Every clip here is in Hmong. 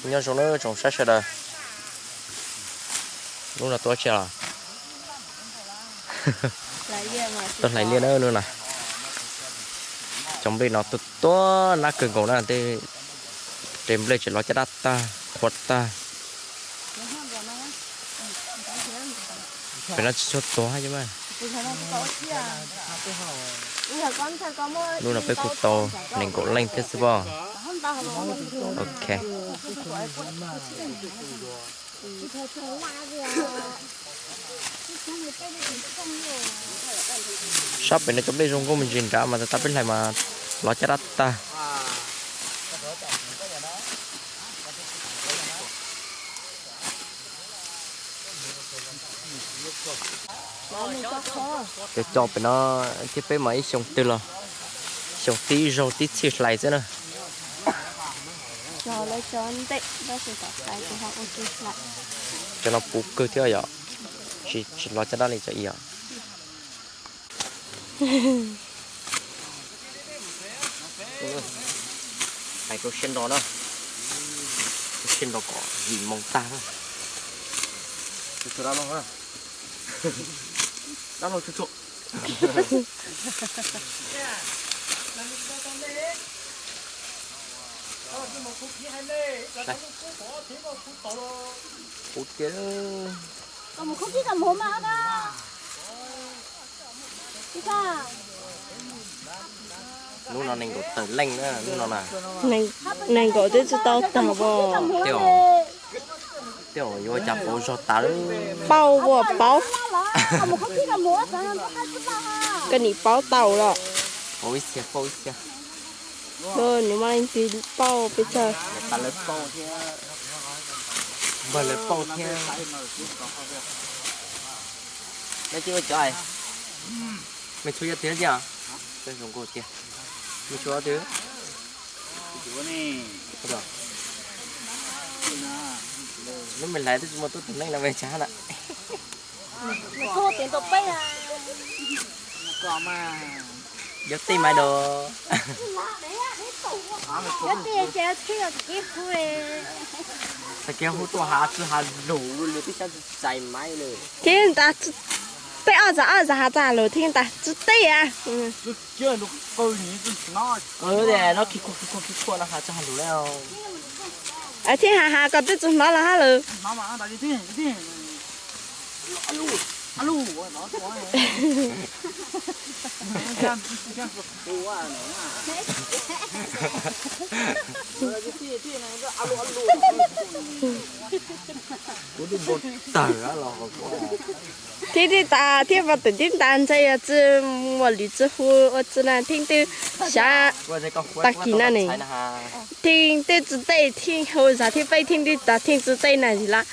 Nyob zoo nawb tsoom saib sawv daws. Hnub no tuaj tsi los? Tuaj hlais liaj na hnub no. Cov nplej no tuaj tuaj nab kawg nkaus na, tej nplej tseem lov caj dab tag, qhuav tag. Pem no tsis tshua tuag hab. Hnub no peb kuj tau nees nkaum leej thiab xwb pob. Ok. Sab pem no cov nplej zoo nkauj me ntsis nrad mas tas peb hlais mas lov caj dab tag. Cov co pem no thiab peb mas ib xyoo twg los xyoo tib zaug tib txhij hlais xwb na. Cov no puv kawg thiab yom, tsis lov caj dab li cov i os. Hais rau siab nto na, rau siab nto kom yim moos tag na. Dab laug, dab laug tsuag tsuag. Kuv tias hnub no nees nkaum tawm leej na hnub no na. Nees nkaum twb tsis tau tag os. Tej zaum yuav ua cas pauv zog tas lawm. Pauv ua pauv. Koj nim pauv tau los? Pauv ib txhia, pauv ib txhia. Nws mas leej twg pauj peb tsawg. Npawg lawv pauj thiab. Neb tsis ua cov, me txhua yog tiag tiag. Zoo nkauj tiag. Me txhua twg? Lub me hlais twb tsis muaj tub tus neej no me tsav na. Yog tej mas dos. Tag kis hu tuaj has tsi has lus li twb xyov tsis txais maiv li. Thiab tas tej ob zag ob zag has txag lus thiab tas tsis tej a. Thiab has has koj twb tsis hnov los hab lawm. Kuv twb npau taws los. Thiab tib tas thiab pov twm tib tas ntshai yog tsi muaj lwm tsi hu ua tsi na theej twg xyav. Tag kis na ne, theej twg tsis tej theej hu zag thiab peb theej twg tas theej tsis tej na zis lawm.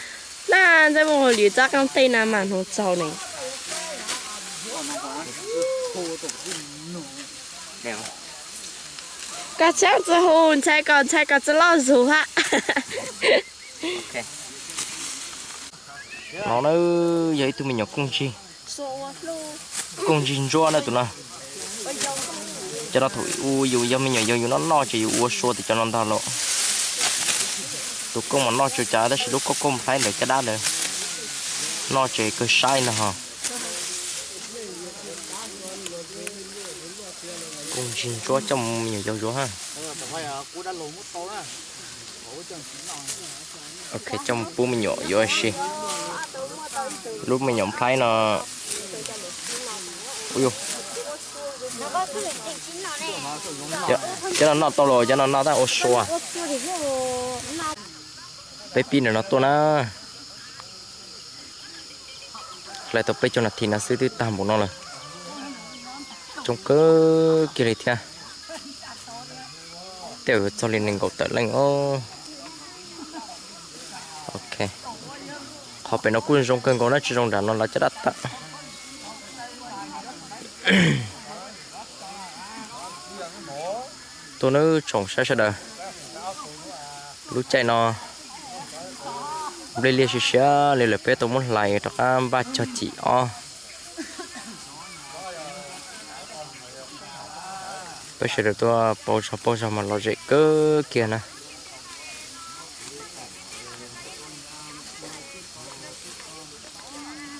Na ntshai muaj hu lwm tsob qeej tej na mas hnub tsaus ne. Koj tseeb tsis hu ntshai koj ntshai koj tsis loj zug hab. No na yog ib tug me nyuam kooj ntsig, kooj ntsig ntsuab na tus no. Cov no thaum ub yus yog me nyuam yaus yus noj noj ces yus ua sua tias cov no ntag lauj. Tus kooj mas noj tsuas cas tab sis lub kooj kooj nplhaib ntawm caj dab ntawd noj ces kawg saib no ho. Kooj ntsig ntsuab coj mus me nyuam yaus zuav hab. Ok, coj mus pub me nyuam yuav si. Lub me nyuam nplhaib no. Cov no noj tau los cov no noj tab ua sua. Peb pib ntawm no tuaj na. Hlais tau peb caug nas this no xwb twb tag npaum no lawm. Coob kawg kiag li thiab. Tej zaum yuav txog li nees nkaum tawm leej os. Ok. Qhov pem no kuj zoo kawg nkaus na, tsis zoo nram no lawv caj dab tag. Tuaj nawb tsoom saib sawv daws. Lub caij no nplej liaj siav siav li lawm peb tau muab hlais rov qab npaj cog cim ob. Peb sawv daws tuaj pauv zog pauj zog mas lom zem kawg kiag na.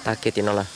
Tag kiag tim no lawm.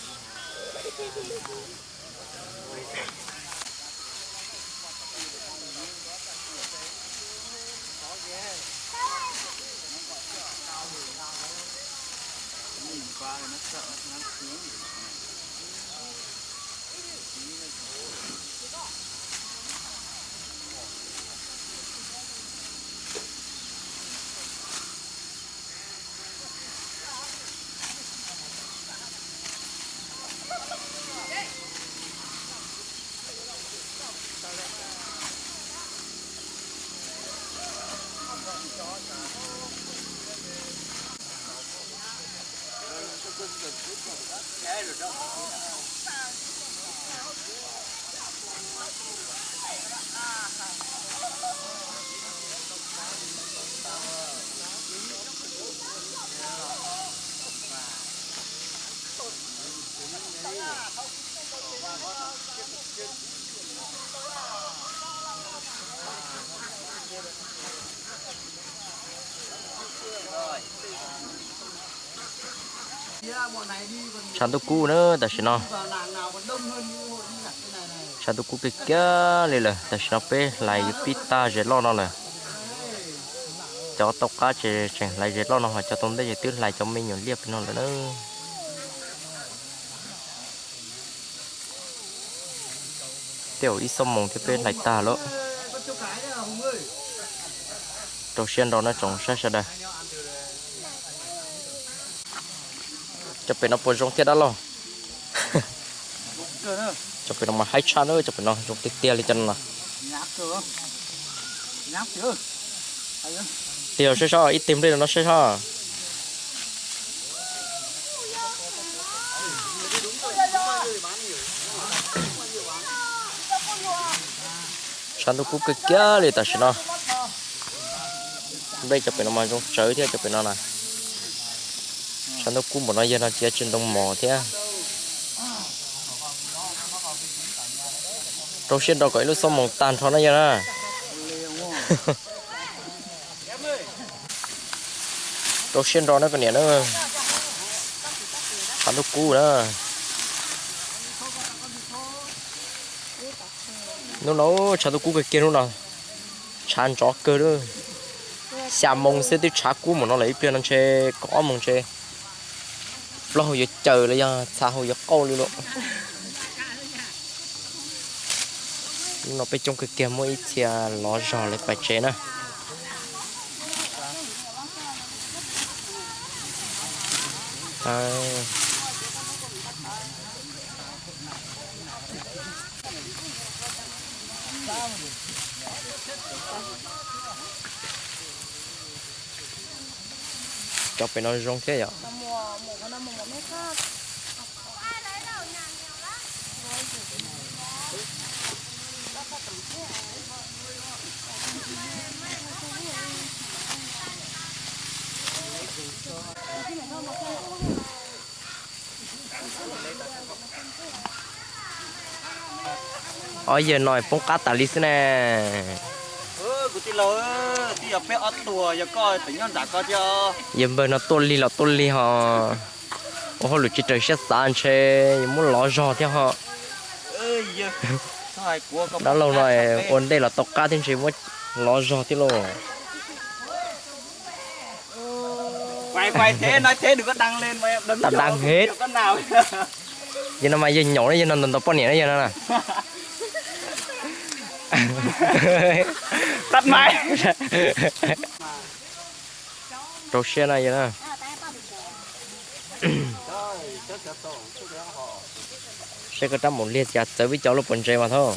Tshav ntuj kub na tam sim no. Tshav ntuj kub kiag kiag li lawm, tam sim no peb hlais yuav pib tag zes loj no lawm. Cov tau qab ces tseem hlais zes loj no, ho cov tau ntej ces twb hlais cov me nyuam liaj pem no lawm na. Tej zaum ib xuab moos thiab peb hlais tag lawm. Rau siab nrog na tsoom saib sawv daws. Cov pem no puas zoo thiab dab laug? Cov pem no mas haib tshaj na, cov pem no zoo tiag tiag li cov no. Tig saib seb, ib teg nplej no saib seb. Tshav ntuj kub kiag kiag li tam sim no. Nplej cov pem no mas zoo tsawv thiab cov pem no na. Tshav ntuj kub npaum no yawg no cia tsis ntoo mos thiab. Rau siab nrog kom ib lub xuab moos tag nrho na yawg na. Rau siab nrog na koj niam na. Tshav ntuj kub na. Hnub no tshav ntuj kub kawg kiag hnub no. Tshav ntsov kawg lawm. Xya moo xwb twb tshav kub npaum no lawm, ib pliag no ntshe kaum ob moos ntshe plaub hau yuav cawm los yog txha hau yuav qauj li lawm. Hnub no peb coob kawg kiag, muaj ib txhia lov zog lawv pais tsev na. Cov pem no zoo thiab yom. Ob yawg no poob qab tas li xwb ne. Yawg npawg no tuaj lig los tuaj lig ho, ua hauj lwm tsis raws siab xav ntshe yuav muab lov zog thiab ho. Dab laug no ua ntej los tau qab thiab ntshe muab lov zog thiab lauj. Tam dab hev. Yawg no mas yawg nyaum na, yawg no ntaus ntaus poj niam na yawg no na. Rau siab na yawg na. Saib koj rab maum liag cas txawv vib cov lub puas ntse mas thaub.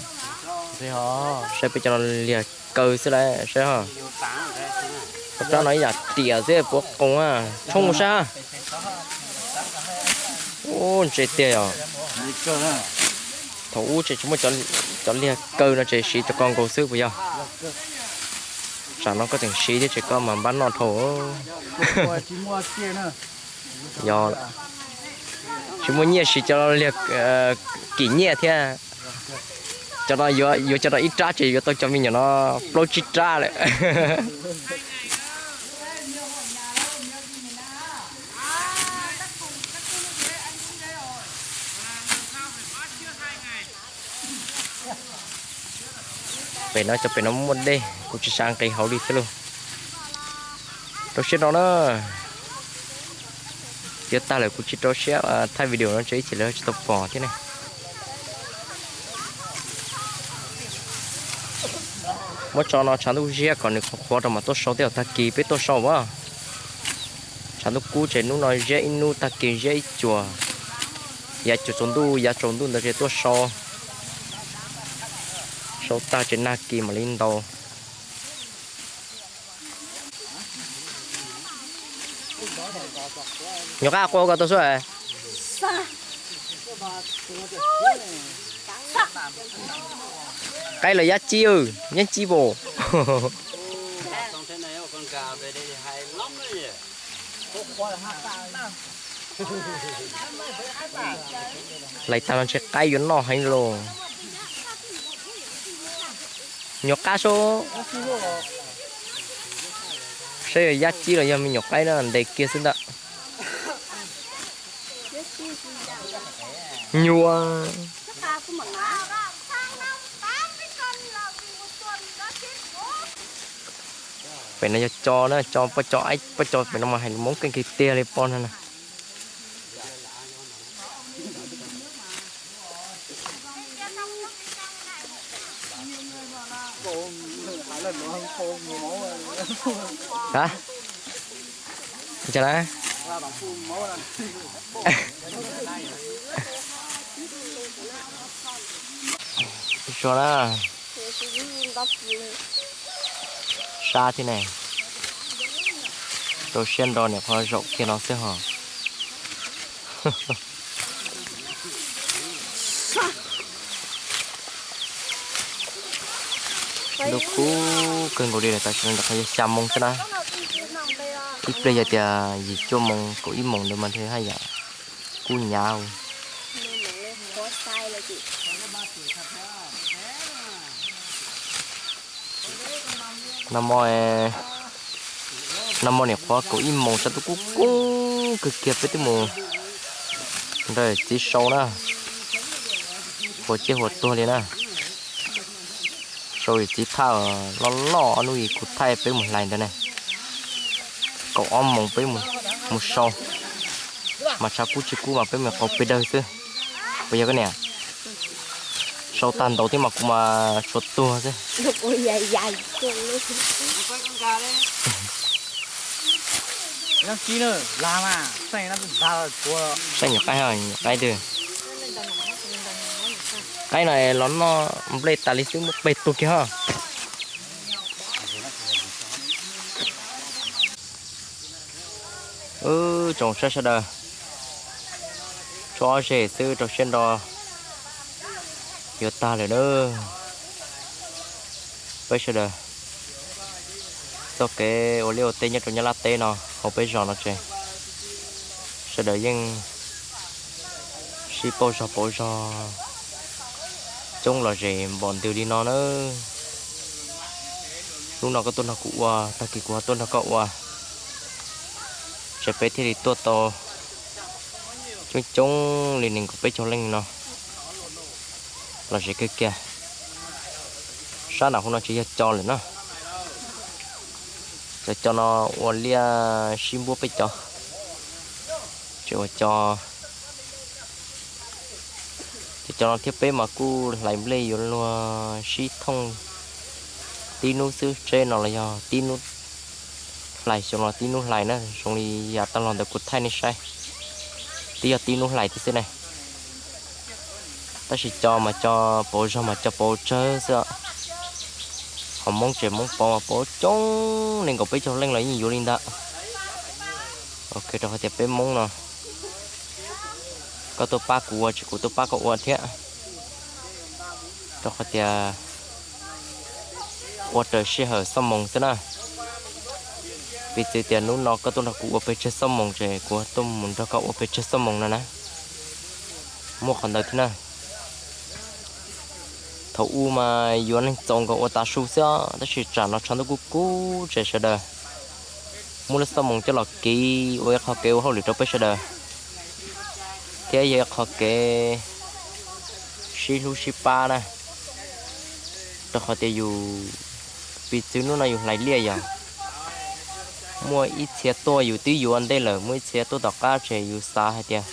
Saib peb cov no liag kaw xwb lawm saib. Koj rab no ib yam riam xwb puav qoos a, tshoob mus saib. Ub, ntse tiag yom. Thaum ub tseem tsis muaj cov liag kaw no, tseem siv cov ko nkaus xwb puas yog? Tsam no koj tseem siv thiab ces koj mas npab noj dhau. Yog tsis muaj nyiaj siv cov liag kim nyiaj thiab. Cov no yuav, yuav cov no ib rab ces yuav tau cov me nyuam no plaub tsib rab lawm. Pem no cov pem no muaj dej, kuv tsis xav nqis hauv li thiab lauj. Rau siab no na, yuav tag lawm kuv tsis rau siab thaij video no tso ib chim lawv tsis tau pom thiab ne. Muab tso no tshav ntuj ziab kom nws qhuav qhuav rau mam tuaj sau tej zaum tag kis peb tuaj sau as. Tshav ntuj kub ces hnub no ziab ib hnub tag kis ziab ib cuam, yav cuam tsaus ntuj yav tsaus ntuj ntawd ces tuaj sau. Sau tag ces nag kis mam li ntaus. Nyuam qab qua ko tau xwb. Qaib los yab tsib, yab tsib pom. Lais tag no ntshe qaib yuav noj heev lauj. Nyuam qab sub, saib yog yab tsib los yog me nyuam qaib na, ntes kiag xwb ntag. Nyuam. Pem no yog co na, co poj co, poj co pem no mas hais lus Hmoob keej kiag tiag li poj no na. A, sua na, sab thiab ne, rau siab nro niam qhuav zaum kiag no xwb hos. Ntuj kub kawg nkaus li lawm, tam sim no qhov yog xya moo xwb na. Ib pliag yog tias yim cuaj moo kaum ib moo ntawd mas thiaj haj yam kub hnyav. Nag hmo, nag hmo niam qhuav kaum ib moos sab tuaj kub kub kawg kiag peb twb mus nrog txiv sau na, huas ciaj huas tuag li na. Sau yim txiv thaj loj loj ob hnub kuv thaij peb mus hlais ntawd ne. Kaum ob moos peb mus sau, mas tshav kub tsis kub mas peb mus qau pes dawg xwb. Puas yog koj niam? Sau tag ntaus thiab mas kuv mas tshuav tuag xwb. Saib nyuam qaib, nyuam qaib twg. Qaib no los noj nplej tas li xwb muab peg tuag kiag ho. Tsoom saib sawv daws, tshuav ob zej xwb rau siab nro yuav tag lawm na. Peb sawv daws txoj kev ua liaj ua teb nyob rau Nyab Laj teb no hauv peb zos no ces sawv daws yeej sib pauj zog pauv zog coob los zem npaum ntws li no na. Hnub no koj tuaj nrog kuv ua, tag kis kuv ho tuaj nrog koj ua, ces peb thiaj li tuaj tau coob coob li nees nkaum peb caug leej no los zem kawg kiag. Sab nram hauv no tsis yog co lawm na. Cov co no ua liaj sib npuab peb cov, tseem ua co. Cov co no thiab peb mas kuj hlais nplej yuav luag sib thooj tib hnub xwb, tsheb no los yog tib hnub hlais, xyoo no tib hnub hlais na, zoo li yav tag los ntawd kuv thaij nej saib, twb yog tib hnub hlais thiab xwb ne. Tab sis co mas co pauv zog mas co pauv tsawg xwb. Ho Hmoob tsev Hmoob pauv mas pauv coob, nees nkaum peb caug leej los yeej yuav li ntawd. Ok, rau qhov tias peb Hmoob no koj tuaj pab kuv ua tsis kuv tuaj pab koj ua thiab, rau qhov tias ua raws sij hawm xob moos xwb na. Piv txwv tias hnub no koj tuaj nrog kuv ua pes tsawg xob moos ces kuv tuaj mus nrog koj ua pes tsawg xob moos no na. Muaj qhov ntawd thiab na. Thaum ub mas yuav neeg txaus nkaus ua tav su xwb, tab sis tsam no tshav ntuj kub kub ces sawv daws muab lub xob moos coj los kiv ua ib qho kev ua hauj lwm rau peb sawv daws, thiab yog ib qho kev sib hlub sib pab na. Rau qhov tias yus piv txwv hnub no yus hlais liaj yog muaj ib txhia tuaj yus twb yuav ntej lawm, muaj ib txhia tuaj tom qab ces yus xav hais tias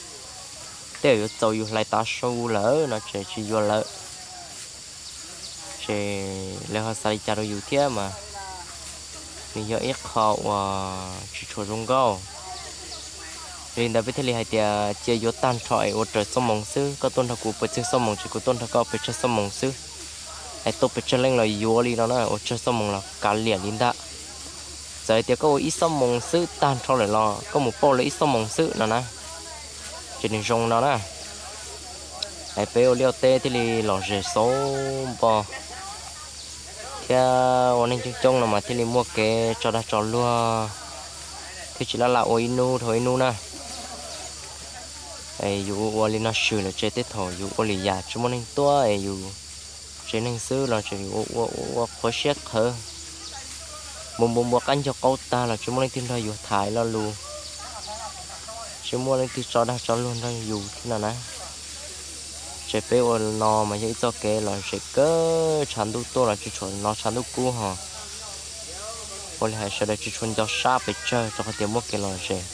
tej zaum yuav txaus yus hlais tav su lawm no ces tsis yuav lawm. Ces lawv ho xav li cas rau yus thiab mas nws yog ib qho uas tsis tshua zoo nkauj. Li ntawd peb thiaj li hais tias cia yuav tag nrho es ua raws xuab moos xwb, koj tuaj nrog kuv pes tsawg xuab moos ces kuv tuaj nrog koj pes tsawg xuab moos xwb. Es tuaj pes tsawg leej los yuav li no na, ua tsawg xuab moos los kav liam li ntag. Txawm hais tias koj ua ib xuab moos xwb tag nrho lawm los koj mus pauj lawv ib xuab moos xwb no na, ces nws zoo no na. Es peb ua liaj teb thiaj li lom zem xauv npo thiab ua neej coob coob no mas thiaj li muaj kev tso dag tso luag, thiaj tsis laj laj ua ib hnub dhau ib hnub na. Es yus ua ua li no swm lawm ces tej thaum yus ua lwm yam tsis muaj neeg tuaj es yus tsev neeg xwb los ces yus ua ua ua qhuav siab qhawv, npua npua npua qab ncaug qaub tag los tsis muaj leej twg nrog yus tham lo lus, tsis muaj leej twg tso dag tso luag nrog yus thiab no na. Ces peb ua no mas yog ib txoj kev lom zem kawg, tshav ntuj tuaj los tsis tshua hnov tshav ntuj kub ho. Ua li hais sawv daws tsis tshua nco sab pes tsawg rau qhov tias muaj kev lom zem.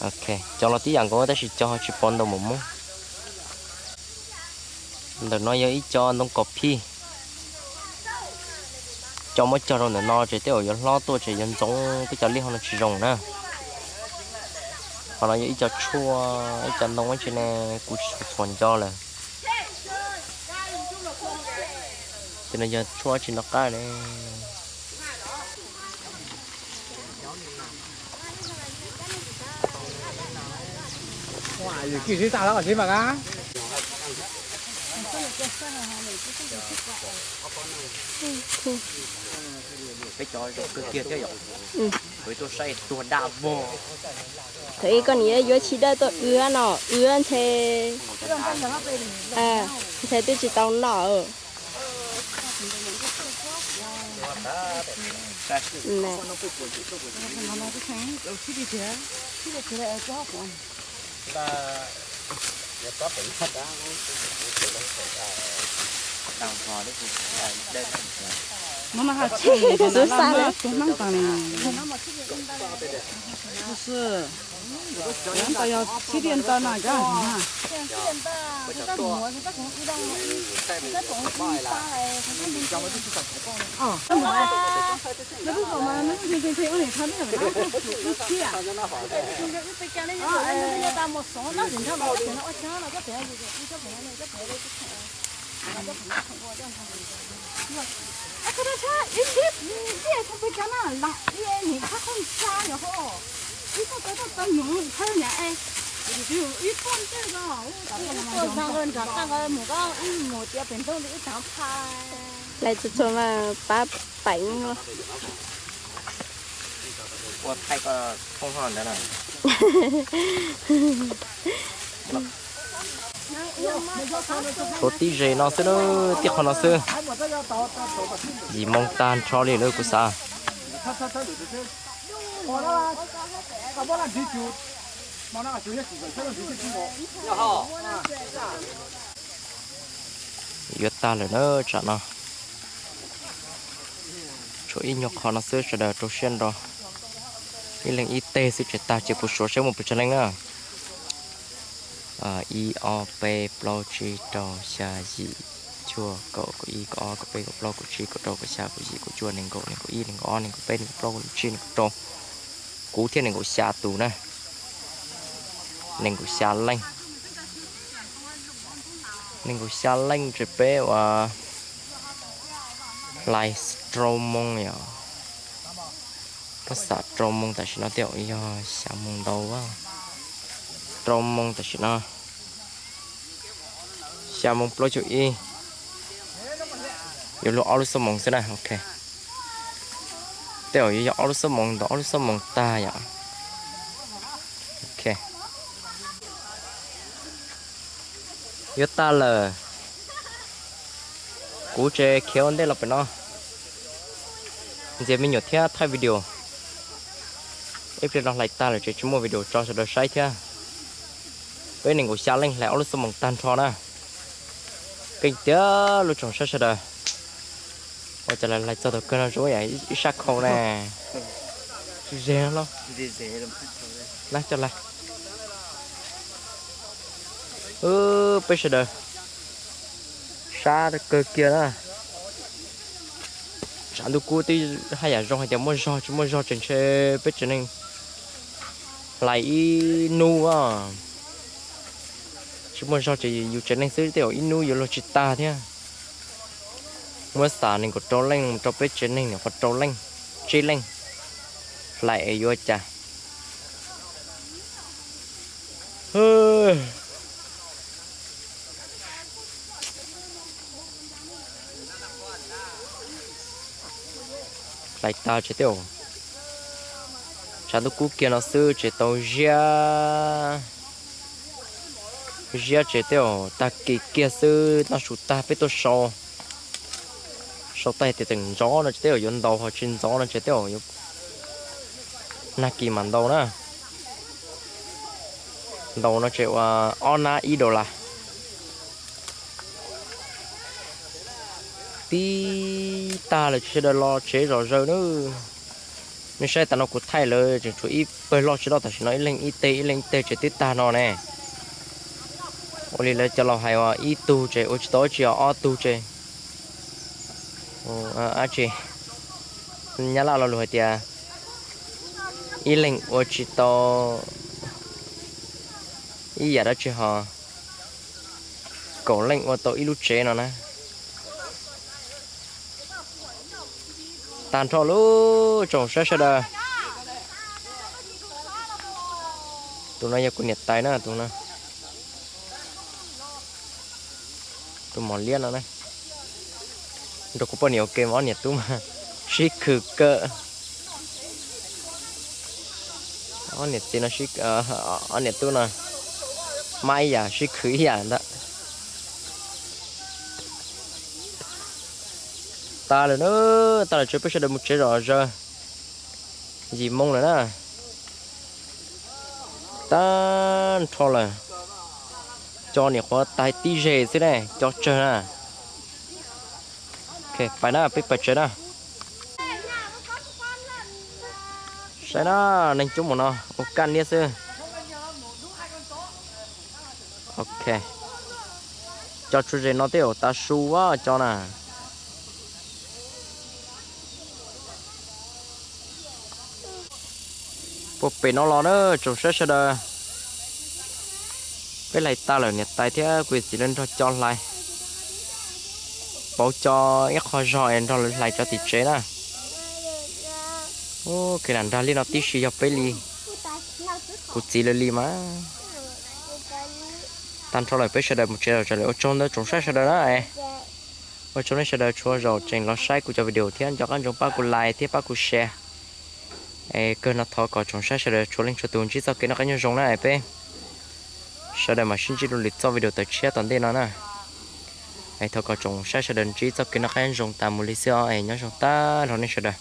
Ok, cov los tib yam nkaus tab sis cov ho tsis pov ntau npaum Hmoob. Ntawm no yog ib co ntoo kos phij. Cov muab cog rau ntawm no ces tej zaum yuav hlob tuaj ces yuav ntxoov peb cov liaj hauv no tsis zoo na. Qhov no yog ib co tshuaj, ib co ntoo ib tsi ne, kuv tsis tshua nco lawm. Ces no yog tshuaj tsis nco qab ne. Peb cov zoo kawg kiag thiab yom. Kuv tuaj saib tuag daj vog. Thaum ib koj niam yuav tsis dawj tuaj wb no, wb ntshe, ntshe twb tsis tau noj. Xub xab lawm. Lais txhua txhua mas pab peem. Ua thaij koj thooj hoj ntawd na. Tshuav tib ze no xwb, tib qho no xwb. Yim moo tag nrho li lawm kuv xav. Yuav tag lawm na tsam no. Tshuav ib nyuag qho no xwb, sawv daws rau siab nro. Ib leeg ib teg xwb ces tag, ces kuv suav saib muaj pes tsawg leej na. Ib ob peb plaub tsib rau xya yim cuaj kaum kaum ib kaum ob kaum peb kaum plaub kaum tsib kaum rau kaum xya kaum yim kaum cuaj nees nkaum nees nkaum ib nees nkaum ob nees nkaum peb nees nkaum plaub nees tsib nees nkaum rau. Kuv thiab nees nkaum xya tus na. Nees nkaum xya leej. Nees nkaum xya leej ces peb ua hlais rau moo yom. Peb xam rau moo tam sim no tej zaum yog xya moo ntau. Rau moo tam sim no xya moo plaub caug ib. Yuav luag ob lub xuab moos xwb na, ok. Tej zaum yuav yog ob lub xuab moos ntawm ob lub xuab moos tag yom. Ok. Yuav tag lawm. Kuv tseem khiav ua ntej los pem no ntxias me nyuam thiab thaij video. Ib pliag no hlais tag lawm ces tsis muaj video tso sawv daws saib thiab. Peb nees nkaum xya leej hlais ob lub xuab moos tag nrho na. Keej tiag lub tsoom saib sawv daws. Ua cas hlais txog thaum kawg no zoo ib sab khau na. Ze los, na coj hlais. Peb sawv daws sab kawg kiag na. Tshav ntuj kub twb haj yam zoo hais tias muaj zog tsis muaj zog ces ntshe peb tsev neeg hlais ib hnub. Tsis muaj zog ces yus tsev neeg xwb tej zaum ib hnub yuav luag tsis tag thiab. Muab xav nees nkaum rau leej mus rau peb tsev neeg nws qhuav rau leej, tsib leej hlais es yuav cas. Hlais tag tsev tej zaum, tshav ntuj kub kiag no xwb tsev tau ziab, ziab tsev tej zaum tag kis kiag xwb noj su tag peb tuaj sau, sau tag tias tseem ntxov no tsev tej zaum yuav ntaus, ho tsis ntxov no tsev tej zaum yuav nag kis mam ntaus na. Ntaus no tsev ua ob nab ib dollar. Tib tag lawm sawv daws los tsev zom zaws na. Nej saib tas no kuv thaij lawv tseem tshuav ib pawg loj tsis loj tam sim no ib leeg ib teg ib leeg ib teg tsev twb tag no ne. Ua li lawv cov laus hais uas ib tug tsev ua tsis tau dab tsi, ob tug tsev. Ab tsi, Nyab Laj lo lus hais tias ib leeg ua tsis tau ib yam dab tsi ho kaum leej ua tau ib lub tsev no na. Tag nrho lub tsoom saib sawv daws. Tus no yog kuv niam tais na, tus no, tus mos liab no na. Nrog kuv poj niam ua ke mas ob niam tub mas sib khwm kawg. Ob niam txiv no, ob niam tub no mas ib yam sib khwm ib yam ntag. Tag lawm na, tag lawm tsev peb sawv daws mus tsev zom zaws. Yim moo lawm na. Tag nrho lawm. Cov niam qhuav tais tib zeg xwb ne, cov tsawg na. Pais na, peb pais tsev na. Saib na, neeg coob mus no ua kaj niab xwb. Ok, cov tsuas ze no tej zaum tav su cov na. Puag pem no los na tsoom saib sawv daws. Peb hlais tas lawm niam tais thiab kuv txiv lawv nrog cov hlais. Pauv cov ib qho zog es nrog lawv hlais cov tim tsev na. Ua ke lam nrog li no tib si yog peb li, kuv txiv lawv li mas. Tag nrho lawm peb sawv daws mus tsev lawm, ua tsaug ntau tsoom saib sawv daws na. Ua tsaug nej sawv daws txhua zaus tseem los saib kuv cov video thiab nco qab ntsoov pab kuv like thiab pab kuv share. Es kawg no thov kom tsoom saib sawv daws txhua leej txhua tus ntsib txoj kev noj qab nyob zoo na es peb sawv daws mam sib ntsib dua lwm txoj video tawm tshiab tom ntej no na. Es thov kom tsoom saib sawv daws ntsib txoj kev noj qab nyob zoo tas mus li xwb os, es nyob zoo tag nrho nej sawv daws.